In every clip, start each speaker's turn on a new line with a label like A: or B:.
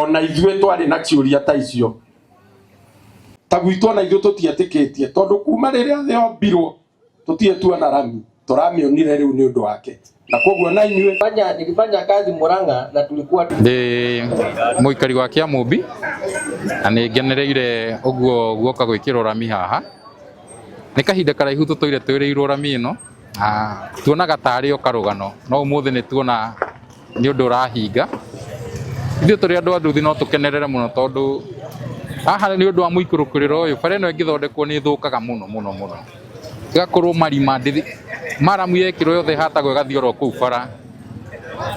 A: Ona ithuĩ twarĩ na ciũria ta icio ta gwitũ, ona ithuĩ tũtietĩkĩtie, tondũ kuma rĩrĩa thĩ yombirwo tũtirĩ tuona rami, tũramĩonire rĩu nĩ ũndũ wake, na koguo na inyuĩ.
B: Nilifanya kazi Murang'a na tulikuwa
C: Ndĩ mũikari wa Kĩamũmbi na nĩ ngenereire ũguo guoka gwĩkĩrwo rami haha. Nĩ kahinda karaihu tũtũire twĩrĩirwo rami ĩno na tuonaga tarĩ o karũgano, no ũmũthĩ nĩ tuona nĩ ũndũ ũrahinga. Ithuĩ tũrĩ andũ a nduthi no tũkenerere mũno, tondũ haha nĩ ũndũ wa mũikũrũkĩrĩro ũyũ, bara ĩno ĩngĩthondekwo nĩ ĩthũkaga mũno mũno mũno, ĩgakorwo marima maramu yekĩrwo yothe ĩhatagwo ĩgathiĩ oro kũu bara,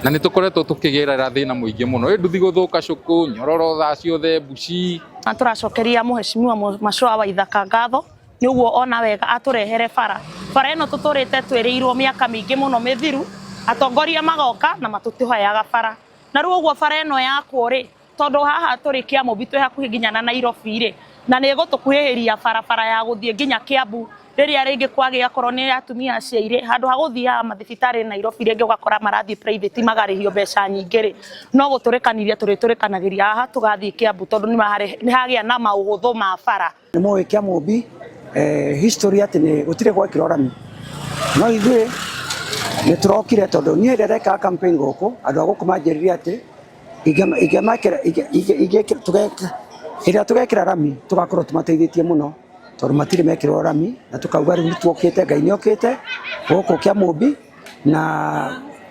C: na nĩ tũkoretwo tũkĩgerera thĩna mũingĩ mũno, ĩ nduthi gũthũka cũkũ nyororo thaa ciothe mbuci.
D: Na tũracokeria mũhecimiwa Machoa wa Ithaka ngatho nĩ ũguo ona wega atũrehere bara. Bara ĩno tũtũrĩte twĩrĩirwo mĩaka mĩingĩ mũno mĩthiru, atongoria magoka na matũtũheaga bara, na rĩu ũguo bara ĩno yakwo rĩ, tondũ haha tũrĩ Kĩamũmbi twĩ hakuhĩ nginya na Nairobi rĩ, na nĩ ĩgũtũkuhĩhĩria barabara ya gũthiĩ nginya Kiambu rĩrĩa rĩngĩ kwagĩa akorwo nĩ atumia aciaire, handũ ha gũthiaga mathibitarĩ Nairobi rĩngĩ ũgakora marathiĩ private magarĩhio mbeca nyingĩ rĩ, no gũtũrĩkanĩria tũrĩtũrĩkanagĩria haha tũgathiĩ Kiambu, tondũ nĩ hagĩa na maũhũthũ ma bara.
E: Nĩ mũĩ Kĩamũmbi history atĩ nĩ gũtirĩ gwekĩrwo rami, no ithuĩ nĩ tũrokire, tondũ niĩ rĩrĩa ndekaga campaign gũkũ, andũ a gũkũ manjĩrire atĩ ingĩmekĩra hĩndĩ ĩrĩa tũgekĩra rami tũgakorwo tũmateithĩtie mũno, tondũ matirĩ mekĩrwo rami, na tũkauga rĩu nĩ tuokĩte, Ngai nĩ okĩte gũkũ Kĩamũmbi, na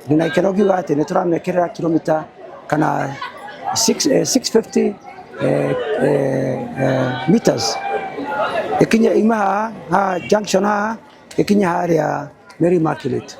E: ndĩna gĩkeno ngiuga atĩ nĩ tũramekĩrĩra kilomita kana 650 meters ĩkinye ima haha haha junction haha ĩkinye harĩa Mary Immaculate.